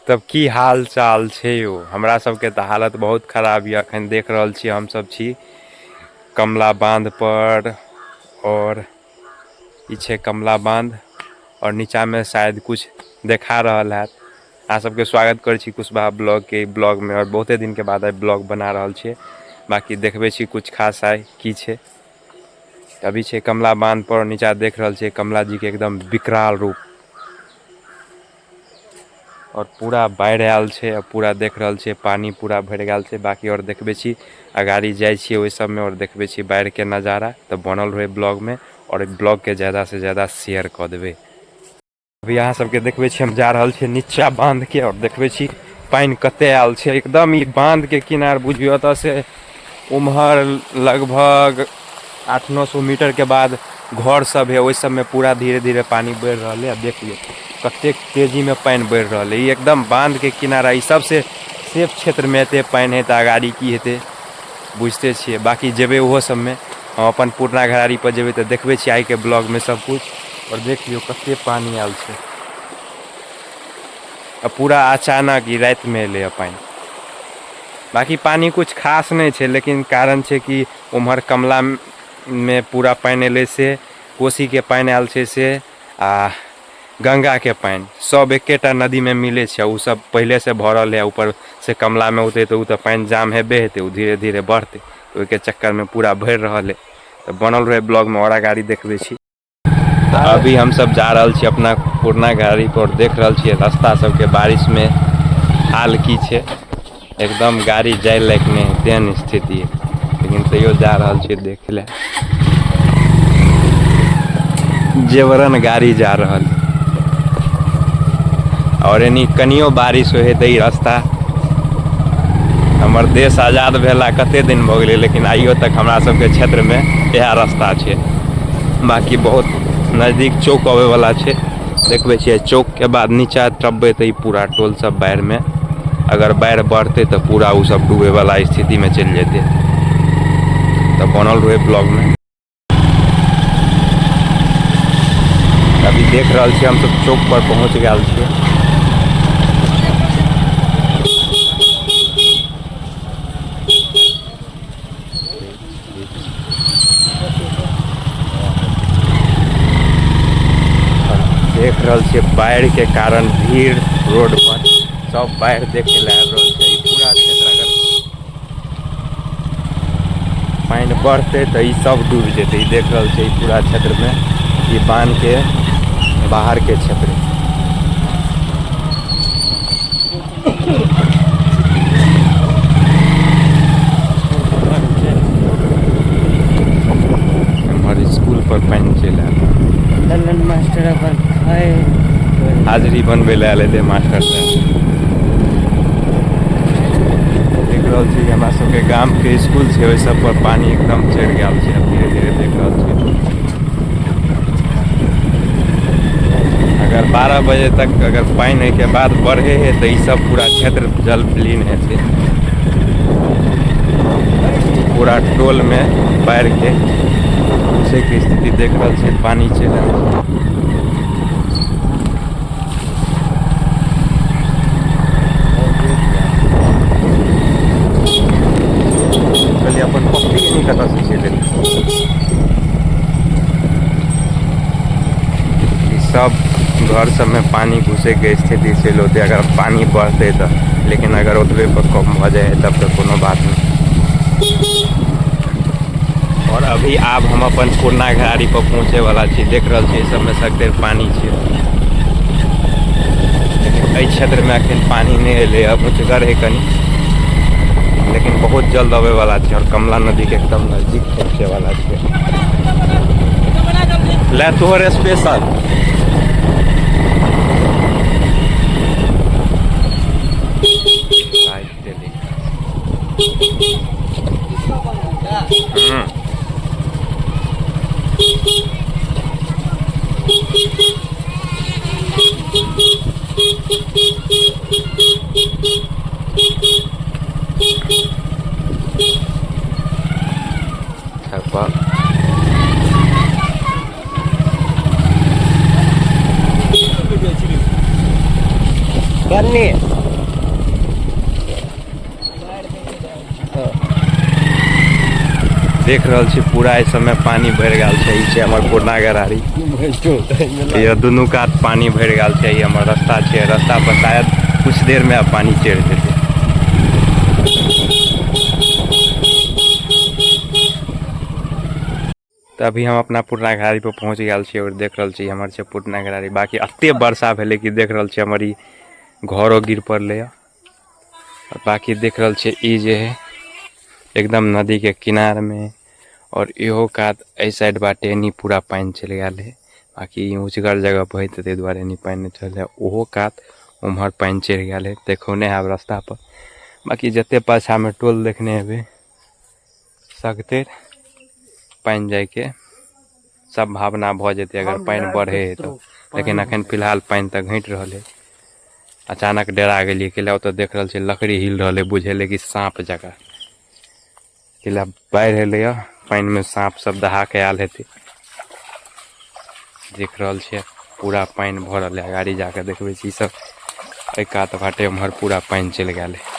तब की हाल चाल छै यौ? हमरा सबके तऽ हालत बहुत खराब यऽ। अखन देख रहल छी हमसब छी कमला बांध पर और ई छै कमला बांध और नीचा में शायद कुछ देखा रहल हैत। अहाँ सबके स्वागत करै छी कुशवाहा ब्लॉग के ब्लॉग में और बहुते दिन के बाद आइ ब्लॉग बना रहल छियै। बाकी देखबै छी कुछ खास आइ की छै। अभी छै कमला बांध पर, नीचा देख रहल छियै कमला जी के एकदम विकराल रूप और पूरा बाढ़ि आयल छै आ पूरा देख रहल छियै पानी पूरा भरि गेल छै। बाकी और देखबै छी अगाड़ी जाइ छियै ओहि सबमे और देखबै छी बाढ़िके नजारा। तऽ बनल रहै ब्लॉगमे और ब्लॉगके ज्यादासँ ज्यादा शेयर कऽ देबै। अभी अहाँ सबके देखबै छी हम जा रहल छियै नीचा बांधके और देखबै छी पानि कते आयल छै। एकदम ई बांधके किनार बुझियौ एतऽ से उम्हर लगभग 800-900 मीटरके बाद घर सब है, ओहि सबमे पूरा धीरे धीरे पानि बढ़ि रहल है। आ देख लियौ कतेक तेजीमे पानि बढ़ि रहल है। ई एकदम बांधके किनारा, ई सबसे सेफ क्षेत्रमे एते पानि है तऽ अगाड़ी की हेतै बुझिते छियै। बाकी जेबै ओहो सबमे, हम अपन पुरना घरारी पर जेबै तऽ देखबै छी आइके ब्लॉगमे सबकिछु। और देख लियौ कते पानि आयल छै आ पूरा अचानक ई रातिमे एलै पानि। बाकी पानि कुछ खास नहि छै, लेकिन कारण छै कि उम्हर कमलामे पूरा पानि एलै से, कोसीके पानि आयल छै से, आ गंगाके पानि सब एकेटा नदीमे मिलै छै। ओ सब पहिलेसँ भरल है, ऊपर से कमलामे औतै तऽ ओ तऽ पानि जाम हेबे हेतै, ओ धीरे धीरे बढ़तै, ओहिके चक्करमे पूरा भरि रहल है। तऽ बनल रहै ब्लॉगमे और अगाड़ी देखबै छी। तऽ अभी हमसब जा रहल छी अपना पुरना गाड़ी पर। देख रहल छियै रास्ता सबके बारिश में हाल की छै, एकदम गाड़ी जाय लायक नहि है तेहन स्थिति है, लेकिन तैयो जा रहल छियै देख ले। जेवरन गाड़ी जा रहल है और एनी कनियो बारिश होइ है तऽ ई रास्ता, हमर देश आजाद भेला कते दिन भऽ गेलै लेकिन आइयो तक हमरा सबके क्षेत्रमे इएह रास्ता छै। बाकी बहुत नजदीक चौक अबै वाला छै, देखबै छियै चौक के बाद नीचा टपबै तऽ ई पूरा टोल सब बाढ़िमे, अगर बाढ़ि बढ़तै तऽ पूरा ओ सब डूबे वाला स्थितिमे चलि जेतै। तऽ बनल रहै ब्लॉगमे। अभी देख रहल छियै हमसब चौक पर पहुँच गेल छियै। देख रहल छियै बाढ़ि के कारण भीड़ रोड पर, सब बाढ़ि देखे लए आबि रहल छै। ई पूरा क्षेत्र अगर पानि बढ़तै तऽ ई सब डूबि जेतै। ई देख रहल छै ई पूरा क्षेत्रमे ई बान्ह के बाहर के क्षेत्र। एम्हर स्कूल पर पानि चलि आयल। ललन मास्टर अपन खाय हाजिरी बनबै लए आयल हेतै मास्टर साहब। देख रहल छी हमरा सबके गाम के स्कूल छै, ओहि सब पर पानी एकदम चढ़ि गेल छै। धीरे धीरे देख रहल छी अगर 12 बजे तक अगर पानि होइके बाद बढ़े है तऽ ई सब पूरा क्षेत्र जल विलीन हेतै। पूरा टोल में बाढ़ि के घुसै के स्थिति देख रहल छी, पानी चलि रहल छै। कहलियै अपन पप्पी नहीं कतऽ से चलि एलै। ई सब घर सबमे पानी घुसै के स्थिति चलि औतै अगर पानी बढ़तै तऽ, लेकिन अगर ओतबे पर कम भऽ जाइ है तब तऽ कोनो बात नहि। और अभी आब हम अपन पुरना घरारी पर पहुँचे वाला छी। देख रहल छी सबमे सगरे पानी छै, लेकिन एहि क्षेत्रमे अखन पानी नहि एलै, अब ऊँचगर है कनी, लेकिन बहुत जल्द अबै वाला छै और कमला नदी के एकदम नजदीक पहुँचे वाला छै। ले तोहर स्पेशल बन्नी। देख रहल छी पूरा एहि सबमे पानि भरि गेल छै। ई छै हमर पुरना गरारी। ये दुनू कात पानि भरि गेल छै। ई हमर रास्ता छै, रास्ता पर शायद कुछ देर में आब पानि चढ़ि जेतै। तऽ अभी हम अपना पुरना घरारी पर पहुँच गेल छी और देख रहल छी हमर छै पुरना घरारी। बाकी एते वर्षा भेलै कि देख रहल छी हमर ई घरो गिर पड़लै। और बाकी देख रहल छी ई जे है एकदम नदी के किनार में, और इहो कात एहि साइड बाटे एनी पूरा पानि चलि गेल है। बाकी ई ऊँचगर जगह पर है तऽ ताहि दुआरे एनी पानि नहि चलल है। ओहो कात उम्हर पानि चढ़ि गेल है, देखो नहि आब रास्ता पर। बाकी जते पाछा में टोल देखने हेबै सगते पानि जाइके सम्भावना भऽ जेतै अगर पानि बढ़े है तऽ। लेकिन अखन फिलहाल पानि तऽ घटि रहल है। अचानक डरा गेलियै कैला ओतऽ देख रहल छियै लकड़ी हिल रहल है, बुझेलै कि साँप जकाँ। कैला बाढ़ि एलै, पानिमे साँप सब दहा के आयल हेतै। देख रहल छियै पूरा पानि भरल है। गाड़ी जाके देखबै छी सब एहि कात बाटे उम्हर पूरा पानि चलि गेल है।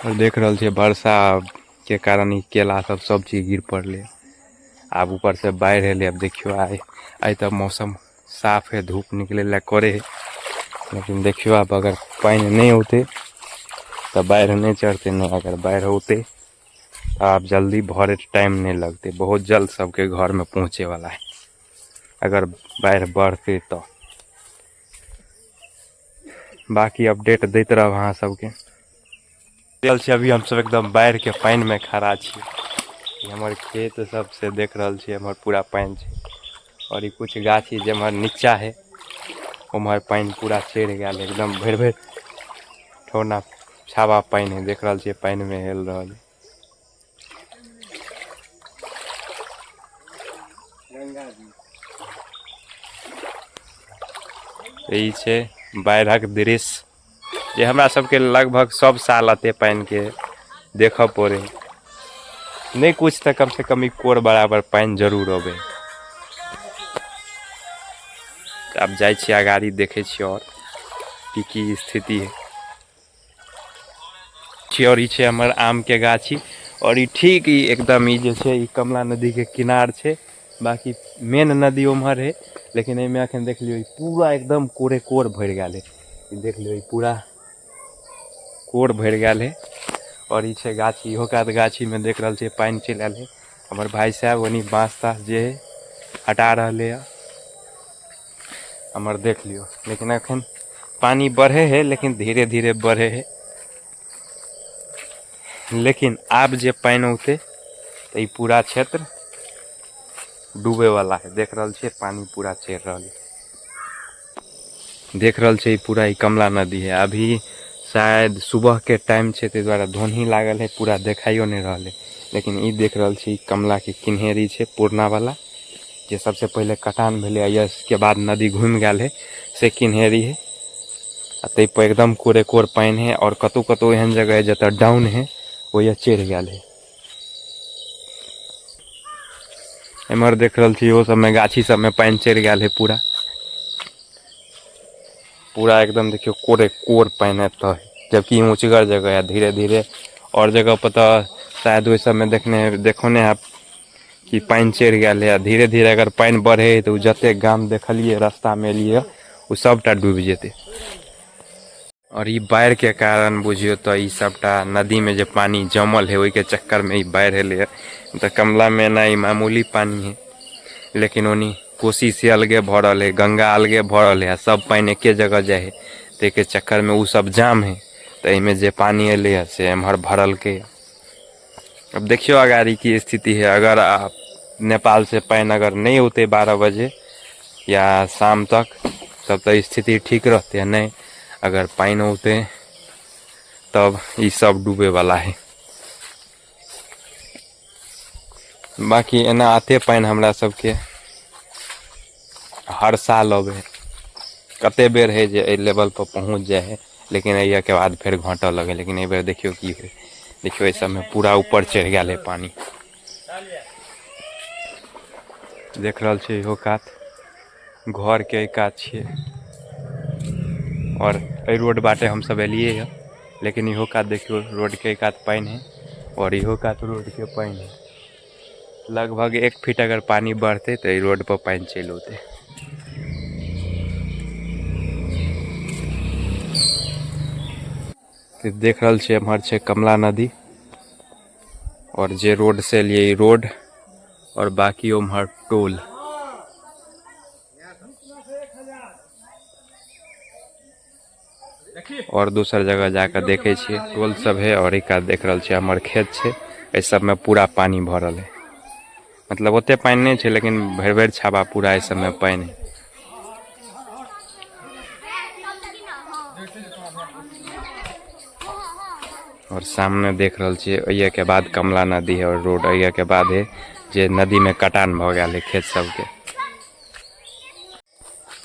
और देख रहल छियै वर्षा के कारण ई केला सब सब चीज गिर पड़लै। आब ऊपर से बाढ़ि एलै। आब देखियौ आइ आइ तऽ मौसम साफ है, धूप निकले ला करे है, लेकिन देखियौ आब अगर पानि नहि औतै तऽ बाढ़ि नहि चढ़तै। नहि अगर बाढ़ि औतै तऽ आब जल्दी भरे टाइम नहि लगतै, बहुत जल्द सबके घरमे पहुँचे वाला है अगर बाढ़ि बढ़तै तऽ। बाकी अपडेट दैत रहब अहाँ सबके। छी अभी हमसब एकदम बाढ़ि के पानि में खड़ा छी। हमर खेत सब से देख रहल छी हमर पूरा पानि छै। और ई कुछ गाछी जे हमर नीचा है उम्हर पानि पूरा चढ़ि गेल है, एकदम भरि भरि ठोना छावा पानि है। देख रहल छियै पानि में हेल रहल है। ई छै बाढ़िक दृश्य जे हमरा सबके लगभग सब साल एते पानिके देखऽ पड़ै। नहि कुछ तऽ कमसँ कम ई कोर बराबर पानि जरूर अबै। आब जाइ छी अगाड़ी, देखै छी और की की स्थिति है छी। और ई छै हमर आम के गाछी, और ई ठीक ई एकदम ई जे छै ई कमला नदी के किनार छै। बाकी मेन नदी उम्हर है, लेकिन एहिमे अखन देख लियौ ई पूरा एकदम कोरे कोर भरि गेल है। ई देख लियौ ई पूरा कोर भरि गेल है। और ई छै गाछी, इहो कात गाछी में देख रहल छियै पानि चलि आयल है। हमर भाई साहब ओनी बाँस ताँस जे है हटा रहले है हमर, देख लियौ। लेकिन अखन पानी बढ़े है, लेकिन धीरे धीरे बढ़े है। लेकिन आब जे पानि औतै तऽ ई पूरा क्षेत्र डूबे वाला है। देख रहल छियै पानी पूरा चढ़ि रहल है। देख रहल छियै पूरा ई कमला नदी है। अभी शायद सुबह के टाइम छै ताहि दुआरे धोन्ही लागल है, पूरा देखाइयो नहि रहल है। लेकिन ई देख रहल छी कमला के किन्हेरी छै पुरना वाला, जे सबसे पहिले कटान भेलै आ के बाद नदी घूमि गेल है, से किन्हेरी है। आ ताहि पर एकदम कोरे कोर पानि है। और कतौ कतौ एहन जगह है जतऽ डाउन है ओहिया चढ़ि गेल है। एम्हर देख रहल छी इहो सबमे गाछी सबमे पानि चढ़ि गेल है पूरा पूरा एकदम देखियौ कोरे कोर पानि एतऽ है, जबकि ऊँचगर जगह है। धीरे धीरे और जगह पर तऽ शायद ओहि सबमे देखने देखो नहि हैब कि पानि चढ़ि गेल है। धीरे धीरे अगर पानि बढ़े है तऽ ओ जते गाम देखलियै रास्तामे एलियै ओ सबटा डूबि जेतै। और ई बाढ़ि के कारण बुझियौ तऽ ई सबटा नदी में जे पानी जमल है ओहिके चक्कर में ई बाढ़ि एलै है। तऽ कमला में एना ई मामूली पानी है, लेकिन ओनी कोसी से अलगे भरल है, गंगा अलगे भरल है, सब पानि एके जगह जाइ है, ताहिके चक्कर में ओ सब जाम है। तऽ एहिमे जे पानी एलै है से एम्हर भरलकै। अब देखियौ अगाड़ी की स्थिति है। अगर नेपाल से पानि अगर नहि औतै 12 बजे या शाम तक तब तऽ स्थिति ठीक रहतै, नहि अगर पानि औतै तब ई सब डूबे वाला है। बाकी एना आते पानि हमरा सबके हर साल अबै है। कते बेर है जे एहि लेवल पर पहुँच जाइ है, लेकिन एहिके बाद फेर घटऽ लगै। लेकिन एहि बेर देखियौ की होइ। देखियौ एहि सबमे पूरा ऊपर चढ़ि गेल है पानी। देख रहल छियै इहो कात घरके एहि कात छियै। आओर एहि रोड बाटे हमसब एलियै हँ, लेकिन इहो कात देखियौ रोडके कात पानि है आओर इहो कात रोडके पानि है। लगभग 1 फीट अगर पानि बढ़तै तऽ एहि रोड पर पानि चलि औतै। देख रहल छियै एम्हर छै कमला नदी और जे रोड से एलियै ई रोड और बाकी ओम्हर टोल। और दोसर जगह जाकर देखे छियै टोल सब है और एक देख रहल छियै हमर खेत छै, एहि सबमे पूरा पानि भरल है। मतलब ओते पानि नहि छै लेकिन भरि भरि छाबा पूरा एहि सबमे पानि है। और सामने देख रहल छियै ओहिया के बाद कमला नदी है और रोड ओहिया के बाद है जे नदी में कटान भऽ गेल है खेत सबके।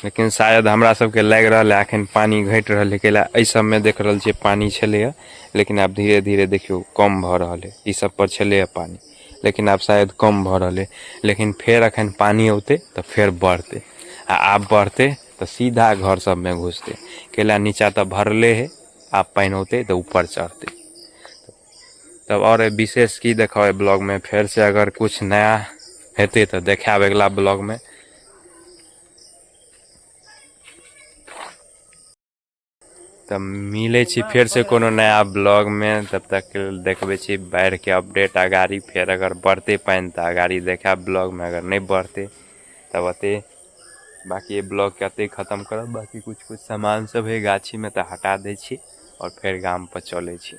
लेकिन शायद हमरा सबके लागि रहल है अखन पानि घटि रहल है, कैला एहि सबमे देख रहल छियै पानि छलैया, लेकिन आब धीरे धीरे देखियौ कम भऽ रहल है। ई सब पर छलैया पानि, लेकिन आब शायद कम भऽ रहल है। लेकिन फेर अखन पानि औतै तऽ फेर बढ़तै, आ आब बढ़तै तऽ सीधा घर सबमे घुसतै, कैला नीचा तऽ भरले है, आब पानि औतै तऽ ऊपर चढ़तै। तब और विशेष की देखाउ ब्लॉग में, फेर से अगर कुछ नया हेतै तऽ देखायब अगिला ब्लॉग में। तऽ मिलै छी फेर से कोनो नया ब्लॉग में, तब तक के लेल देखबै छी बाढ़ि के अपडेट। अगाड़ी फेर अगर बढ़तै पानि तऽ अगाड़ी देखायब ब्लॉग में, अगर नहि बढ़तै तब अते बाकी ब्लॉग के अते खत्म करब। बाकी कुछ कुछ सामान सब है गाछी में तऽ हटा दै छी और फेर गाम पर चलै छी।